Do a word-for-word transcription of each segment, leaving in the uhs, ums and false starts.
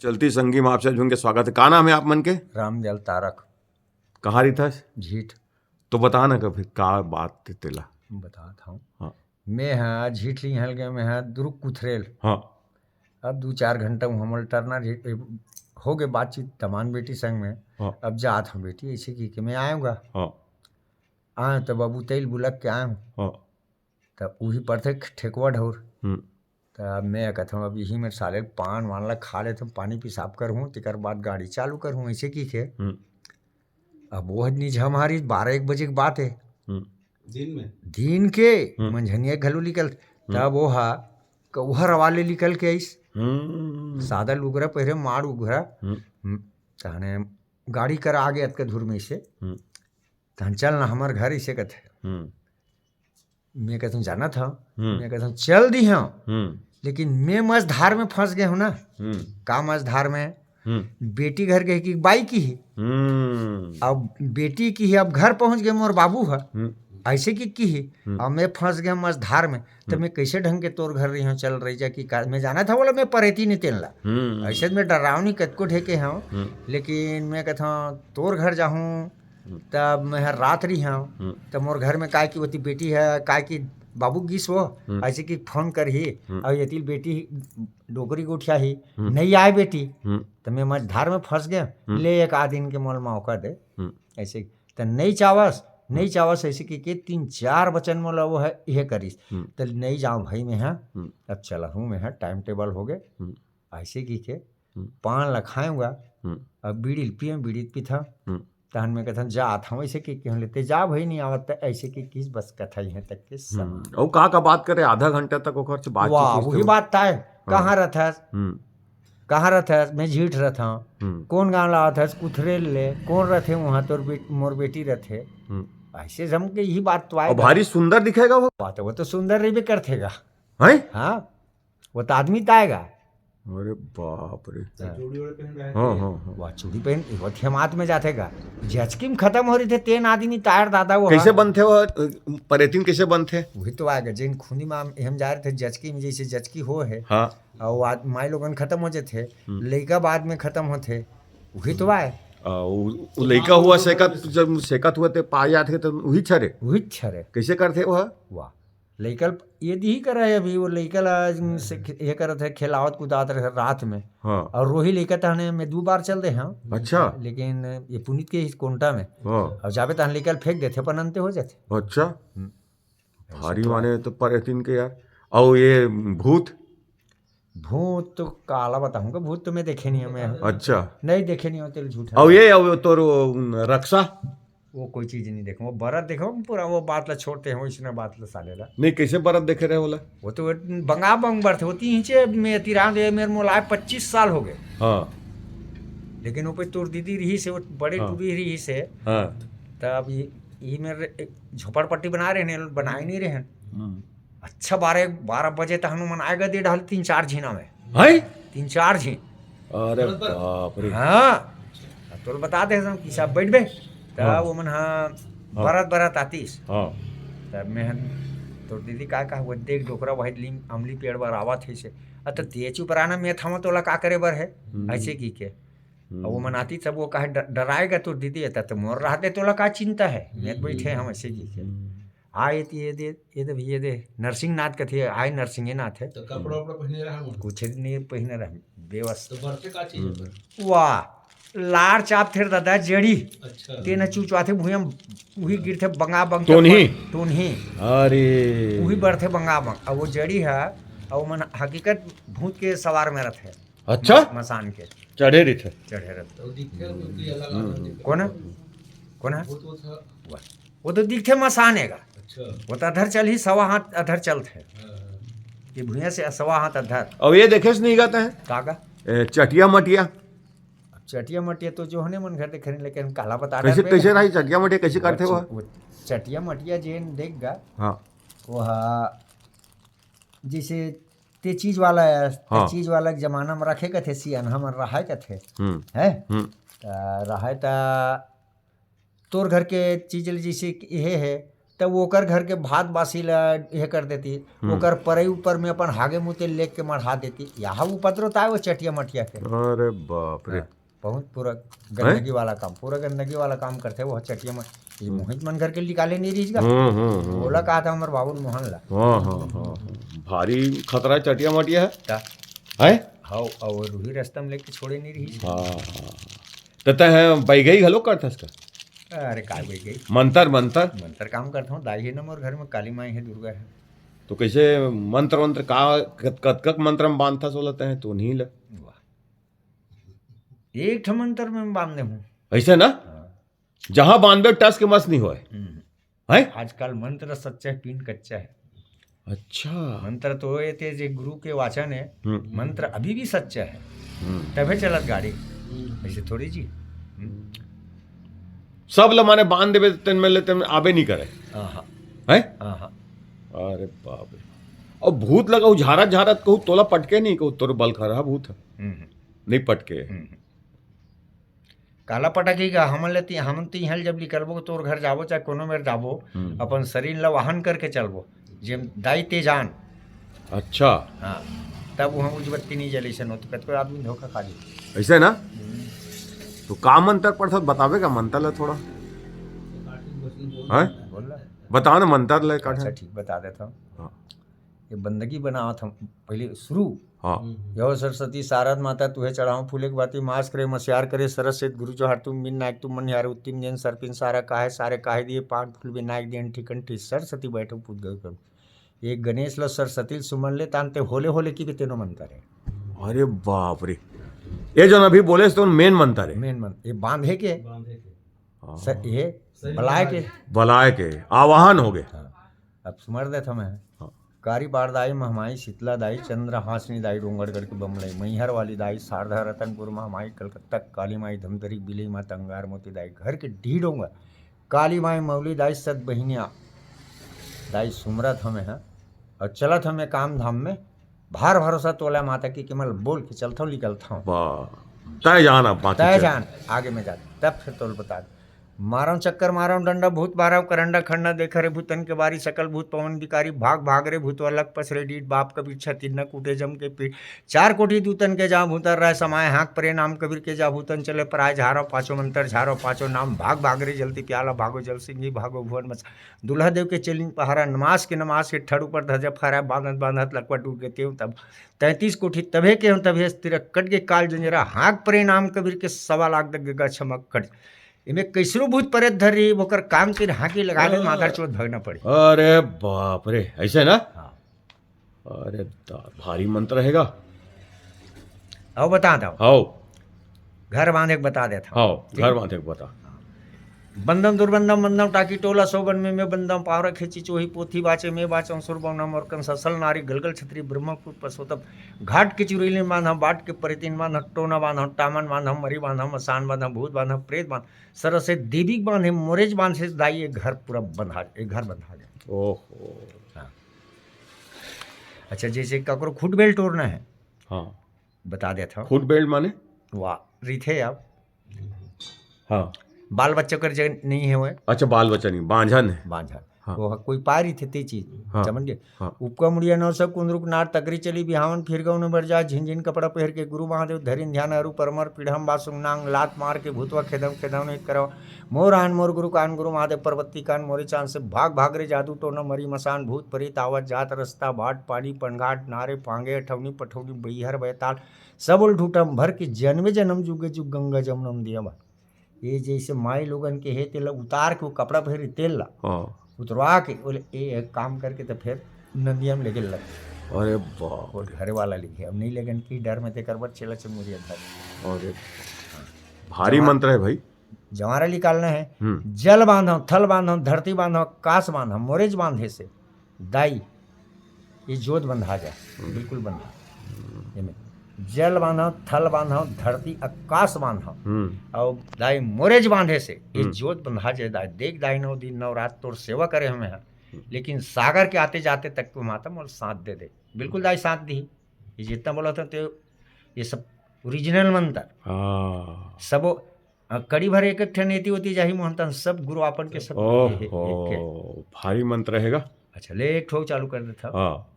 चलती संगी में आप सब झन के स्वागत हे। का नाम हे आप मन के? रामजल तारक। कहाँ रहिथस? झीठ। तो बता ना कभी का बात हे तेला। बतात हँव। हाँ। मैं हा झीठ ले इहाँ ले गेंव, मैं हा दुरुग कुथरेल। हाँ। अब दू चार घंटा उहाँ मोला टरना रही, ए, हो गे बातचीत दमांद बेटी संग में। हाँ। अब जात हँव बेटी, अइसे कहिके मैं आएँव गा। हाँ। आएँव त बाबू तइल बुलक के आएँव। हाँ। त उही परथे ठेकुआ ढउर। हम्म। त मैं कथँव, अब इही मेर साले पान वान ला खा लेथँव, पानी पिसाब करहूँ, तेकर बाद गाड़ी चालू करहूँ, अइसे कहिके। हम्म। अब वो निझम्हारी बारह एक बजे के बात हे। हम्म। दिन में? दिन के, हम्म। मंझनिया घलो निकल, हम्म। तब वो हा कौहर वाले निकल के आइस। हम्म। सादा लुगरा पहिरे, माड़ उघरा। हम्म। हम्म। तहने गाड़ी कर आगे अतका धूर में से। हम्म। तहन चल ना हमर घर, अइसे कथे। हम्म। मैं कथँव, जानत हँव? हम्म। मैं कथँव, चल दिहँव। हम्म। लेकिन मैं मझधार में फँस गे हँव ना। हम्म। का मझधार में? हम्म। बेटी घर गे कि बाई किही। हम्म। अब बेटी किही, अब घर पहुँच गे मोर बाबू ह। हम्म। अइसे कि किही। हम्म। अब मैं फँस गे मझधार में। त हम्म। मैं कइसे ढंग के तोर घर रहिहँव, चल रहि जा कि का? मैं जानत हँव बोला, मैं परेती नहीं तेन ला। हम्म। अइसे मैं डरावनी कतको ढेके हँव। हम्म। लेकिन मैं कथँव, तोर घर जाहूँ, हम्म। तब मैं हर रात रहिहँव, हम्म। तब मोर घर में काय कि ओती बेटी हे, काय कि बाबू गिस वो, हम्म। अइसे कि फोन करही, हम्म। अउ एती बेटी डोकरी गोठियाही, हम्म। नहीं आए बेटी, हम्म। त मैं मझधार में फँस गेंव, हम्म। ले एक आध दिन के मोला मौका दे, हम्म। अइसे त नहीं चावस, नहीं हम्म। चावस, अइसे कहिके तीन चार बचन मोला वो हे, इहे करिस, हम्म। त नहीं जावँव भाई मैं हा, हम्म। अब चलहूँ मैं हा, time table हो गे, हम्म। अइसे कहिके हम्म। पान ला खाएँव गा, हम्म। अब बीड़ी ल पिएँव, बीड़ी ल पीथँव। हम्म। तहन मैं कथँव, जात हँव, अइसे कहिके हँव, ले ते जा भाई, नहीं आवत त, अइसे कहिके बस कथा इहाँ तक के समाप्त। हम्म। अउ का का बात करे आधा घंटा तक ओकर से बातचीत वाह, होइस ते उही वो? बात ताय, हाँ। कहाँ रहिथस? हम्म। कहाँ रहिथस? मैं झीठ रहिथँव। हम्म। कोन गाँव ले आवत हस? कुथरेल ले। कोन रहिथे उहाँ? तोर बे-, मोर बेटी रहिथे। हम्म। अइसे जम के इही बात तो आय अउ गा। भारी सुंदर दिखे गा वो। बात, वो तो सुंदर रहिबे करथे गा। हैं? हाँ। वो तो आदमी ताय गा। अरे बाप रे। हाँ। चूड़ी ओढ़ पहन रहे हाँ, थे। हाँ, हाँ। वह चूड़ी पहन, वो थेमात में जाथे गा। जचकी में खतम हो रहिथे, तेन आदमी ताय दादा वो कइसे हा। बनथे वो, परेतिन कइसे बनथे? उही तो आय गा, जेन खूनी में हम, हम जा रहे थे, जचकी में जइसे जचकी हो हे। हाँ। अउ वो आद-, माई लोगन खतम हो जाथे। हम्म। लइका बाद में खतम होथे। उही तो आय। आ, उ, उ लइका हुआ सेकत, जब सेकत हुआ ते पाए जाथे, त उही छरे। उही छरे। कइसे करथे वो? वाह। लइका ल ये दिही करे हे अभी, वो लइका ला से खे-, ये करत हे, खेलावत कुदावत रहे रात में। हाँ। अउ रोही लइका तहने मैं दू बार चल दे हँव। अच्छा। लेकिन ये पुनीत के ही कोंटा में। हाँ। अउ जाबे तहन लइका ल फेंक देथे, अपन अंते हो जाथे। अच्छा। हम्म। भारी माने तो परेतिन के यार। अउ ये भूत? भूत तो काला बताहूँ का, भूत तो मैं देखे नहीं हँव मैं। अच्छा। नहीं देखे नहीं हँव, तेल झूठा। अउ ये, अउ तोर वो, रक्षा? वो कोई चीज नहीं देखो, वो बरत देखो, पूरा वो बात ला छोड़ते हैं, इसने बात ला साले ला। नहीं, कइसे बरत देखे रहे ओला? वो तो बंगा बंग बरथे, वो तीन चे में तिरान दे, मेरे मोला आए पच्चीस साल हो गे। हाँ। लेकिन वो पे तोर दीदी रहिसे, वो बड़े हाँ। टूरी रहिसे। हाँ। तब ये, ये मेरे एक झोपड़पट्टी बना रहे हैं, बनाए नहीं रहे हैं। हम्म। अच्छा, बारह, बारह बजे तहन ओमन आए गा दे डहल तीन चार झिन आवे। हैं? तीन चार झिन। अरे बाप रे। हाँ। अब तोल बता दे हम कि सब बैठबे। त हाँ। ओमन हा हाँ। बरत बरत आतिस। हाँ। तब मैं हन, तोर दीदी का कहा, वो देख डोकरा भाई लीम, अमली पेड़ बर आवत हे से। अ त तेज ऊपर आना मैं थामा तोला का करे बर है? हम्म। ऐसे की के। हम्म। अब ओमन आतिस सब वो कहे ड-, डराएगा तोर दीदी, त, त मोर रहते तोला का चिंता है? मैं हम्म। बैठे हम ऐसे की के। हम्म। आ, ये दे, ये दे, ये दे भैया दे। नरसिंह नाथ कथे, आय नरसिंह नाथ है। तो कपड़ा उपड़ा पहने रहा मन? कुछ नहीं पहने रहा, बेबस। तो बरथे का चीज है? हम्म। वाह, लार चाप थे दादा, जड़ी। अच्छा। तेना चुचवाथे भुइयां, उही गिरथे बंगा बंग। टोनही? टोनही। अरे। उही बरथे बंगा बंग। अब वो जड़ी है, अब वो मन हकीकत भूत के सवार में रहते। अच्छा? मसान के। चढ़े रहिथे। चढ़े रहिथे। तो दिखे, वो कोई अलग हम्म। आदमी। कौन है? कौन है? वो तो था। वाह। वो तो दिखथे मसान हे गा। अच्छा। वो तो अधर चलही, सवा हाथ अधर चलथे। हाँ। ये भुइयां से सवा हाथ अधर। अब ये देखेस नहीं गा तैं? का का? ए, चटिया मटिया। अब चटिया मटिया तो जो हने मन घर देखे नहीं, लेकिन काला बता कैसे, रहे कैसे रही चटिया मटिया, कैसे वो करथे च-, वो? वो चटिया मटिया जेन देख गा। हाँ। वो हा, जैसे ते चीज वाला है, ते हाँ। चीज वाला के जमाना में रखे कथे सियान, हमर रहाय कथे। हम्म। है? हम्म। त रहाय त तोर घर के चीज ले जैसे कि इहे है, तब ओकर घर के भात बासी ला ये कर देती, हम्म। ओकर परई ऊपर में अपन हागे मुते लेग के मढ़ा देती। यहाँ उपद्रव ताय वो चटिया मटिया के। अरे बाप रे। हाँ, बहुत पूरा गंदगी वाला काम, पूरा गंदगी वाला काम करथे वो चटिया में। ये हम्म। मोहित मन घर के निकाले नहीं रहीस गा। हम्म, हम्म, हम्म। ओला कहा था हमर बाबू मोहन ला। हाँ, हाँ, हाँ, हाँ। भारी खतरा चटिया मटिया है। का? है? हाँ, और रूही रस्ता में लेके छोड़े नहीं रहीस। हाँ, हाँ, हाँ। त तैं ह बइगई घलो करथस का? अरे, का बइगई? मंतर, मंतर? मंतर काम करथंव, दाई हे ना मोर घर में, काली माई हे, दुर्गा हे। तो कइसे मंतर वंतर का, कत-, कतका मंतर में बांधथस ओला तैं ह, तो नहीं ल? वाह। एक ठो मंतर में बांध देहूं। अइसे ना? हाँ। जहां बांधबे टस के मस नहीं होय। हम्म। हैं? आजकल मंत्र सच्चा है, पिंड कच्चा है। अच्छा। मंत्र तो ये थे जे गुरु के वाचन है, हम्म। मंत्र अभी भी सच्चा है। हम्म। तभे चलत गाड़ी। हम्म। ऐसे थोड़ी जी। हम्म। सब ल माने बांध देबे, तेन में ले तेन आबे नहीं करे। हाँ, हाँ। हैं? हाँ, हाँ। अरे बाप रे। और भूत लगा, झारत झारत कहूँ तोला पटके नहीं, कहूँ तोर बल खरा भूत है। हम्म, हम्म। नहीं पटके। हम्म, हम्म। काला पटकही का, हमन ले ती-, हमन तो इहाँ ले जब निकलबो, तोर घर जाबो, चाहे कोनो मेर जाबो, हम्म। अपन शरीर ला वाहन करके चलबो, जेम दाई ते जान। अच्छा। हाँ, तब वहाँ उजबत्ती नहीं जले, ऐसे नो तो कतको आदमी धोखा खा ली। ऐसे ना? हम्म। तो का मंतर पढ़थस, बताबे का मंतर ला थोड़ा? हैं? बोल ला। बताओ ना मंतर ला, का अच्छा, है? ठीक, बता देता हूँ। हाँ। ये बंदगी बनावत हम पहले शुरू। हाँ। हम्म। यो सरस्वती शारद माता तुहे चढ़ाऊं फूले के बाती, मास करे मसियार करे सरस से गुरु जोहार, तुम बिन नायक तुम मनिहार, उत्तिम जैन सर्पिन सारा काहे, सारे काहे दिए पान फूल बिन नायक दिए अंठी कंठी, सरस्वती बैठो पूत गए करो। ये गणेश लो सरस्वती ल सुमन ले तान ते होले होले की भी तेनो मंतर है। अरे बाप रे, ये जो अभी बोले तो मेन मंतर है। मेन मंतर, ये बांधे के। बांधे के। हाँ। स-, ये सही बलाय के। बलाय के। बलाय के, आवाहन हो गए। हाँ। अब सुमर देत हमें। हाँ। कारी पार दाई, महमाई, शीतला दाई, चंद्र हासनी दाई, डोंगरगढ़ के बमलई, मैहर वाली दाई, शारदा रतनपुर महामाई, कलकत्ता काली माई, धमतरी बिलई माता, अंगार मोती दाई, घर के ढी डोंगर, काली माई, मौली दाई, सत बहिनिया दाई, सुमरत हमें हैं और चलत हमें काम धाम में। भार भरोसा तोला माता की केमल बोल के चलथव निकलथव। वाह, तय जान अब बाकी तय चल। जान, आगे में जा, तब फिर तोल बता। मारव चक्कर, मारव डंडा, भूत मारव करंडा, खंडा देख रे भूतन के बारी, सकल भूत पवन विकारी, भाग भाग रे भूत वल्लक पस रे डीठ, बाप कबीर छतिन न कूटे जम के पीठ, चार कोठी दूतन के जा भूतन राय समाय, हाँक परे नाम कबीर के जा भूतन चले पराय, झारव पाँचों मंतर झारव पाँचों नाम, भाग भाग रे जलती प्याला, भागो जल सिंही, भागो भुवन मस, दुल्हा देव के चलिन पहारा, नमाज के नमाज के ठड़ ऊपर धजा फहरा, बांधत बांधत लकवा टूट के तेव तब, तैंतीस कोठी तभे के हूँ तभे स्थिर, कट के काल जंजरा, हाँक परे नाम कबीर के सवा लाख दग गगा छमक कट। एमे कैसरो भूत परेत धर रही, ओकर काम के हाँकी लगावे, माधर चोद भगना पड़ी। अरे बाप रे, ऐसे ना? हाँ। अरे दा-, भारी मंत्र रहेगा। आओ बता दो। आओ। घर बांधे के बता देत हूँ। आओ, ठीक? घर बांधे के बता। बंदम दुर्बंदम बंदम टाकी टोला सोबन में, में बंदम पावरा खेची चोही पोथी बाचे में बाचम सुरबम नम और कन ससल नारी गलगल छतरी ब्रह्मपुर पसोतम घाट के चुरीलिन बांधम, बाट के परितिन बांधम, टोना बांधम, टामन बांधम, मरी बांधम, मसान बांधम, भूत बांधम, प्रेत बांधम, सरसे देवी बांधे, मोरेज बांधे, दाई ये घर पूरा बंधा, ये घर बंधा गया। ओहो। हाँ। अच्छा, जैसे ककरो खुट बेल टोरना है, हाँ। बता देत हूँ। खुट बेल माने? वाह, रिथे अब। हाँ। बाल बच्चा कर जगह नहीं है वो। अच्छा, बाल बच्चा नहीं, बांझन है। बांझन। हाँ। वो कोई पारी थे ते चीज, हाँ। समझ गए? हाँ। उपका मुड़िया नौ सौ कुंदरुक नार तकरी चली बिहावन फिर गौन बर जा झिन झिन कपड़ा पहर के गुरु महादेव धरिन ध्यान अरु परमर पीढ़म बासुंग नांग लात मार के भूतवा खेदम खेदम नहीं करवा मोर आन मोर गुरु कान गुरु महादेव पर्वती कान मोरे चांद से भाग भाग रे जादू टोना मरी मसान भूत परीत आवत जात रस्ता बाट पानी पनघाट नारे पांगे अठौनी पठौनी बईहर बैताल सब उल ठूठम भर के जन्मे जन्म जुगे जुग गंगा जमुनम दिया बा। ये जैसे माई लोगन के हे तेला उतार के वो कपड़ा पहरी तेल ला हाँ। उतरवा के बोले ए एक काम करके तो फिर नदिया में लेके लग अरे बाप। और घरे वाला लिखे अब नहीं लेकिन की डर में ते करबट चला चमुरिया धर। अरे भारी जमा- मंत्र है भाई। जवारा निकालना है। हम्म। जल बांधो, थल बांधो, धरती बांधो, कास बांधो, मोरेज बांधे से दाई ये जोत बंधा जाए, हम्म। बिल्कुल बंधा। एमे जल बांधो, थल बांधो, धरती आकाश बांधो। हम्म। और दाई मोरेज बांधे से ये हम्म। जोत बंधा जाए दाई। देख दाई नौ दिन नौ रात तोर सेवा करे हमें हैं, हम्म। लेकिन सागर के आते जाते तक को माता मोल साथ दे दे। बिल्कुल दाई साथ दी। ये जितना बोला था तो ये सब ओरिजिनल मंत्र। हाँ। सबो अ, कड़ी भर एक एक ठन एती ओती जाही मोहन तन, सब गुरु आपन के, सब एक, एक के। ओहो, भारी मंत्र रहेगा। अच्छा, ले एक ठो चालू कर देथव। हाँ।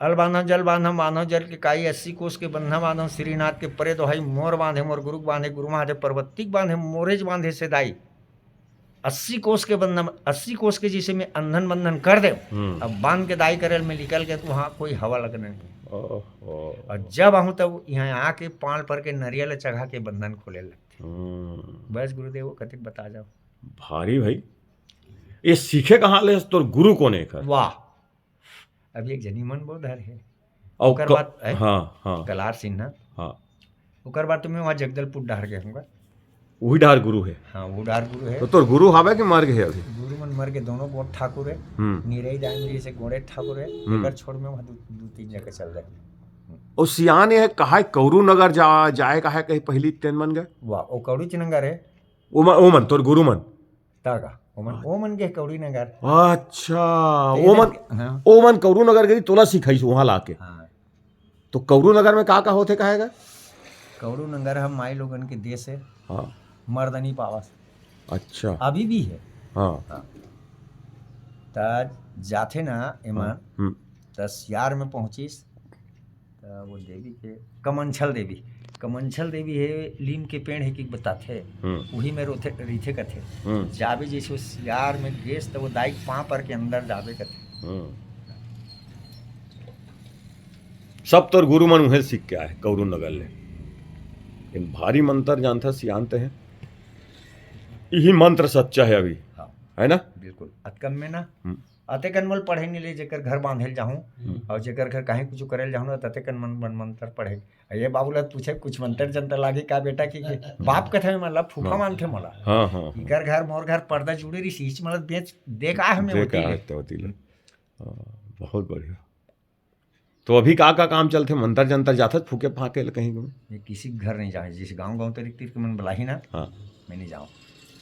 अल बांधव जल बांधव, बांधव जल के काई, अस्सी कोस के बंधना बांधव, श्रीनाथ के परे दोहाई, मोर बांधे मोर गुरु के बांधे, गुरु महादेव पार्वती के बांधे, मोरेज बांधे से दाई। अस्सी कोस के बंधन, अस्सी कोस के जैसे मैं अंधन बंधन कर दे, हम्म। अब बांध के दाई करल में निकल के तो वहाँ कोई हवा लगने नहीं। ओहो। और जब आहूँ तब यहाँ आके पाल पर के नरियल चढ़ा के बंधन खोले लगथे। हम्म। बस गुरुदेव, वो कतिक बता जाओ। भारी भाई, ये सीखे कहाँ ले, तोर गुरु कोन हे एकर? वाह, अभी एक जनी मन बोध हर हे। और ओकर क-, बाद, हैं? हाँ, हाँ। कलार सिन्हा। हाँ। ओकर बाद तो मैं वहाँ जगदलपुर डहर गे हूँ। वही डहर गुरु हे? हाँ, वो डहर गुरु हे। तो तोर गुरु हावे कि मर गे हे अभी? गुरु मन मर गे, दोनों गोठ ठाकुर हे। हम्म। निरई दाई मेरी से गोड़े ठाकुर हे। हम्म। एकर छोड़ में वहाँ दू, दू तीन जगह चल रहे। और सियान ये कहा है, कौरू नगर जा, जाए कहा है कहीं पहली तेन मन गए? वाह, वो कौरू नगर हे। वो मन, वो मन, तोर गुरु मन? तागा, ओमन, हाँ। ओमन के कौड़ी नगर। अच्छा, तो वो ये मन, देख, हाँ। ओमन कौरू नगर गई, तोला सिखाइस वहाँ लाके। हाँ। तो कौरू नगर में का का होथे कहेगा? कौरू नगर हम माई लोगन के देश हे। हाँ। मर्द नहीं पावस। अच्छा। अभी भी हे। हाँ। हाँ। त जाथे ना एमन, हाँ। हम्म। त सियार में पहुँचिस, त वो देवी के कमंछल देवी, कमंछल देवी हे, लीम के पेड़ हे कि बताथे, हम्म। उही में रोथे, रहिथे कथे। हम्म। जाबे जैसे वो सियार में गेस, त वो दाई के पाँव पर के अंदर जाबे कथे। हम्म। सब तोर गुरु मन उहें सीख के आए, कौरू नगर ले। लेकिन भारी मंत्र जानथा, सियान ते हे। यही मंत्र सच्चा हे अभी, हाँ। हे ना? बिल्कुल। अतकन में ना, हम्म। अतेकन मोल पढ़े नहीं ले, जेकर घर बांधे ल जाहूँ, हम्म। और जेकर घर कहीं कुछ करे ल जाहूँ ना, ततेकन मन, मन मंत्र पढ़े। ये बाबू ला पूछे, कुछ मंत्र जंत्र लागे का बेटा की, कि बाप कथे मन ला फूफा हाँ। मानथे मोला। हाँ, हाँ, हाँ। इकर घर मोर घर पर्दा जुड़े रही, सीच मतलब बेच, देख आ हमें देख होती आ ले। होती ले। हाँ, बहुत बढ़िया। तो अभी का, का काम चलथे? मंतर जंतर जाथत फूके फाके ले कहीं को? मैं किसी के घर नहीं जाऊँ, जिस गाँव गाँव तरीक तीर के मन बुलाही ना, हाँ। मैं नहीं जाऊँ।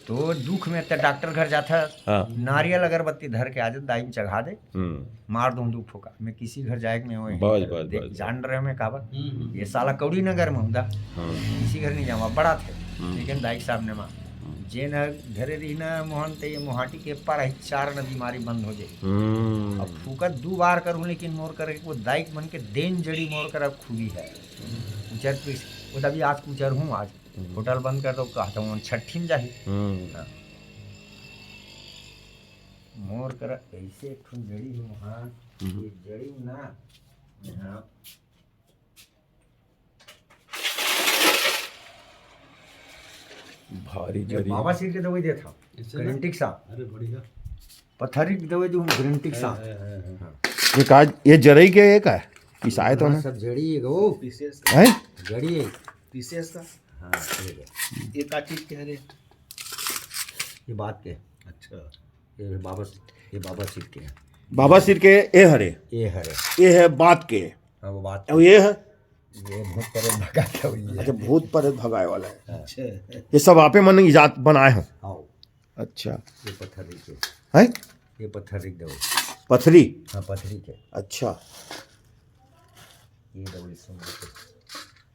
तो दुख में त डॉक्टर घर जाथा, हाँ। नारियल अगरबत्ती धर के आ जा, दाई में चढ़ा दे, हम्म। मार दूँ दू फूका। मैं किसी घर जाए के मैं वही बस, बस, देख, बस, जान बस। रहे मैं काबर। हम्म। ये साला कौड़ी नगर में हूँ दा। हाँ। किसी घर नहीं जाऊँ, बड़ा थे, हम्म। लेकिन दाई के सामने माँ। हम्म। जेन ह धरे रही ना मोहन, ते ये मोहाटी के पार ही चार न बीमारी बंद हो जाए। हम्म। अब फूका दू बार करूँ, लेकिन मोर कर वो दाई के मन के देन जड़ी मोर कर खूबी है। उचर पीस, वो तभी आज उचर हूँ, आज हम्म। होटल बंद कर दो, कहता हूँ छठी में जाही। हम्म। हाँ। मोर कर ऐसे एक ठुन जड़ी हूँ, हाँ, हम्म। ये जड़ी ना, हाँ। भारी ये जड़ी। बाबा सिर के दवाई देत हव। इससे ना? ग्रीन टिक सा। अरे बढ़िया। पथरी के दवाई दूँ, ग्रीन टिक सा। हाँ, हाँ, हाँ, हाँ। हाँ। ये का, ये जरई के, ये का है? पिसाए तो हाँ, ना? सब जड़ी है वो। पीसीएस का। हैं? जड़ी है। पीसीएस का। हाँ, ठीक है। ये का चीज के हरे? ये बात के। अच्छा। ये बाबा, ये बाबा सिर के। बाबा सिर के ए हरे। ये हरे। ये है बात के। हाँ, वो बात और ये है? ये भूत प्रेत भगाए वाला है। अच्छा, भूत प्रेत भगाए वाला है। हाँ। अच्छा। ये सब आपे मन इजाद बनाए हो? हाँ। अच्छा। ये पत्थर रख के। हैं? ये पत्थर रख दो। पथरी? हाँ, पथरी के। अच्छा। ये दवाई सुन लो।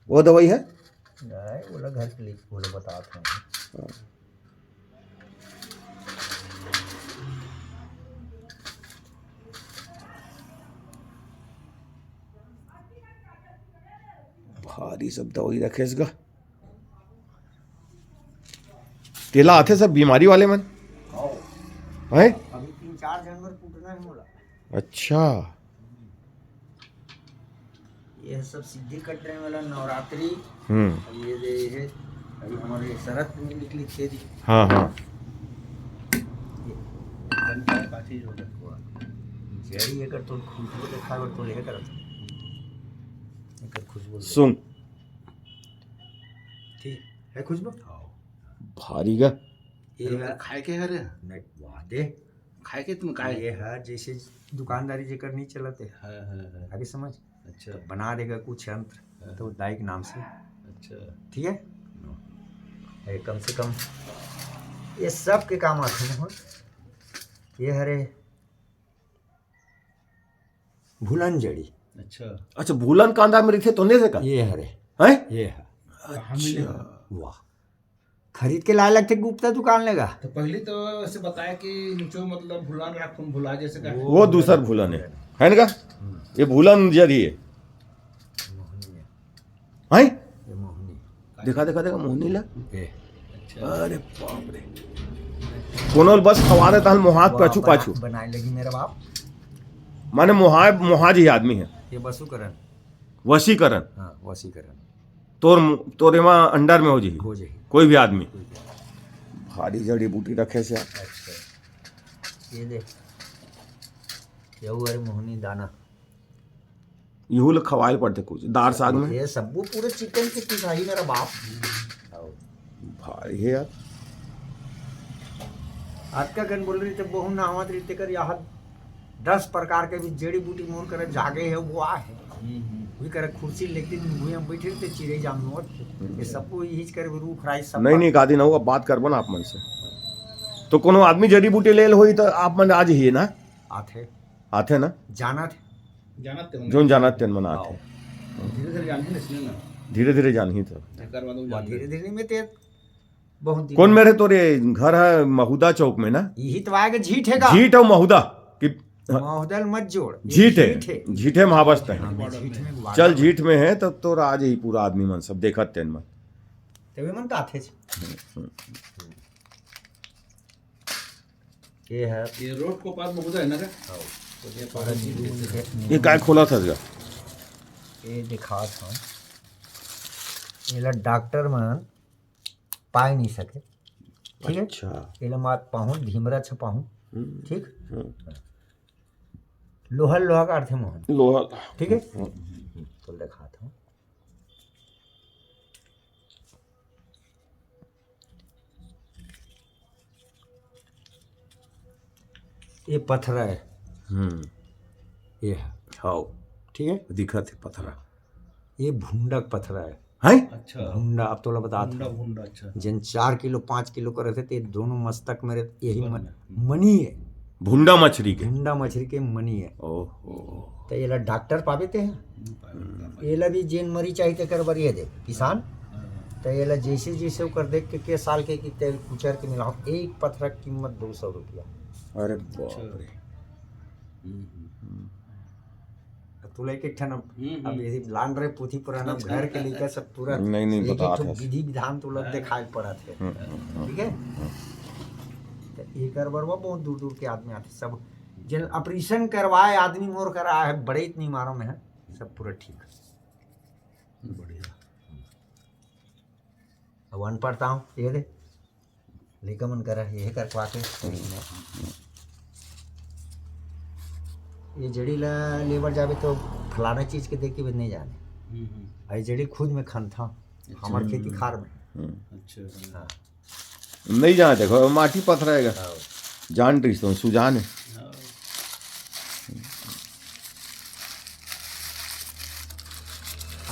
वो दवाई है? नहीं, वो लोग घर के लिए, वो लोग बताते हैं। हाँ। भारी सब दवाई रखेस गा। तेला आथे सब बीमारी वाले मन? हाँ। हैं? अभी तीन चार जनवर कूटना है मोला। अच्छा। ये सब सिद्धि कट रहे वाला नवरात्रि। हम्म। और ये दे, ये अभी हमारे शरद पूर्णिमा निकली छह दिन। हाँ, हाँ। ये घंटा काफी जोरदार हुआ। जड़ी एकर तो खुशबू देखा, अगर तो लेकर एकर खुशबू ले। सुन। ठीक है, खुशबू? हाँ। भारी गा। ये अरे, है। खाए के हरे? नहीं, वाह दे। खाए के तुम खाए? ये है, जैसे दुकानदारी जेकर नहीं चलते। हाँ, हाँ, हाँ। आगे समझ? अच्छा। तो बना देगा कुछ यंत्र, हाँ। तो दाई के नाम से। अच्छा। ठीक है? हाँ। ये कम से कम ये सब के काम आते हैं। ये हरे भूलन जड़ी। अच्छा। अच्छा, भूलन कांदा में रहिथे तो नहीं देखा? ये हरे। हैं? ये है। अच्छा। वाह। खरीद के लाए लगथे गुप्ता दुकान ले गा। तो पहले तो ऐसे बताया कि जो मतलब भुलान राख, तुम भुला जैसे का। वो दूसर भुलन है, है ना का? ये भुलन जरी है। मोहनी है। हैं? ये मोहनी। देखा, देखा, देखा, मोहनी ला। ये। अरे बाप रे। कोनो ल बस खवा दे, तहन मोहात वो पाछू, आप बना-, पाछू। बनाए लगी मेरा बाप। माने मोहा-, मोहाज ही आदमी है। ये वसूकरण। वशीकरण। हाँ, वशीकरण। तोर मु-, तोर एमा अंडर में हो जही। हो जही। कोई भी आदमी। कोई भी आदमी। भारी जड़ी बूटी रखे से। अच्छा। ये देख। यहू अरे मोहनी दाना। इहू ल खवाए ल पड़थे कुछ। दार साग में। ये सबो पूरे चिकन के पिसाही मेरा बाप। भारी है यार। आज का कन बोल रही तो बहु नहावत रही तेकर यहाँ दस प्रकार के भी जड़ी बूटी मोर करे जागे है, वो आ है। हम्म, हम्म। वही करे कुर्सी लेके भुइयां बैठे रहते चिड़ै जाम नोट। ये सबको यही करे रूख राई सब नहीं, नहीं, का दिन होगा, बात करबो ना आप मन से। तो कोनो आदमी जड़ी बूटी ले होई तो आप मन आज ही ना? आथे। आथे ना? जानत। जानत ते मन। जोन जानत तेन मन आथे। धीरे-धीरे जानही ना, सुने ना। धीरे-धीरे जानही तो। एकर बाद वो वाह, जान धीरे-धीरे में ते बहुत दिन कौन मेरे तोरे घर है महुदा चौक में ना? यही तो आएगा झीठ है का? झीठ और महुदा कि महुदल मत जोड़, ये झीठ है, झीठ है। झीठ है महाबस्त है। हाँ, मैं झीठ में चल, झीठ में है तब तो राज ही पूरा आदमी मन सब देखत तेन मन। तभी मन तो आथे। ये है। ये रोड को पास महुदा है ना का? हाँ। तो ये पास ये काय खोला था इसका? ये दिखा था। एला डॉक्टर मन पाए नहीं सके। ठीक है? अच्छा। एला मात पाहूं, धीमरा छ पाहूं। हम्म। ठीक? हम्म। लोहा, लोहा काटथे मोहन। लोहा। ठीक है? हम्म। तो दिखा था। ये पथरा है। हम्म। ये है। हाव। ठीक है? दिखत है पथरा। ये भुंडा के पथरा है। हैं? अच्छा। भुंडा, अब तोला बतात भुंडा, हूँ। भुंडा, अच्छा। जेन चार किलो, पाँच किलो के रहिथे, ते दोनों मस्तक में रहिथे, यही मन-, मनी है। भुंडा मछरी के? भुंडा मछरी के मनी है। ओहो। तो एला डॉक्टर पाबे ते हैं? नहीं पाबे, नहीं पाबे। एला भी जेन मरी चाहिए, तेकर बर ये दे, किसान। हाँ। तो एला जैसे, जैसे ओकर देख के, के साल के, कि तेल कुचर के मिलाओ, एक पथरा की कीमत दो सौ रुपया। अरे बाप रे। अच्छा। हम्म, हम्म। तो तू लेके एक ठन अब, हम्म, अब हम्म। यदि लान रहे पोथी पुराना, अच्छा। घर के लेकर सब पूरा नहीं, नहीं, एक, एक बता ठो था। विधि विधान तो लग हाँ। दिखाई पड़त है। हम्म, हम्म, हम्म। ठीक है? हम्म। तो एकर बर वो बहुत दूर दूर के आदमी आते सब, जिन ऑपरेशन करवाए आदमी मोर करा है, बड़े इतनी मारो में है, सब पूरा ठीक। बढ़िया। अब अनपढ़ता हूँ, ये दे। लइका मन करा, ये करवा के। ये जड़ी ला लेबर जाबे तो फलाना चीज के देख के भी नहीं जाने। हम्म, हम्म। आ ये जड़ी खुद में खनथा, अच्छा। हमार खेती खार में। हम्म। अच्छा, हाँ। हाँ। नहीं जाने, देखो, माटी पथरा है। हाँ। जान रही तो सुजान है। हाँ।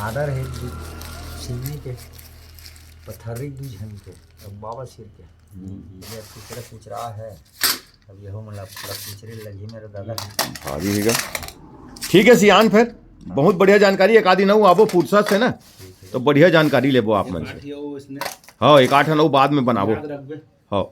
आदर है दू-, सिन्नी के, पथरी दू झन के, अब बाबा सिर के। हम्म। ये कुचरा कुचरा है, अब यहो मन ला थोड़ा कुचरे लगी मेरे दादा। भारी हैगा। ठीक है सियान, फिर बहुत बढ़िया जानकारी, एक आधी नऊ आबो फुर्सत से ना, ठीक है। तो बढ़िया जानकारी लेबो आप मन से। काट लियो इसने। हाँ, एक आठ नऊ बाद में बनाबो। याद रखबे। हाँ।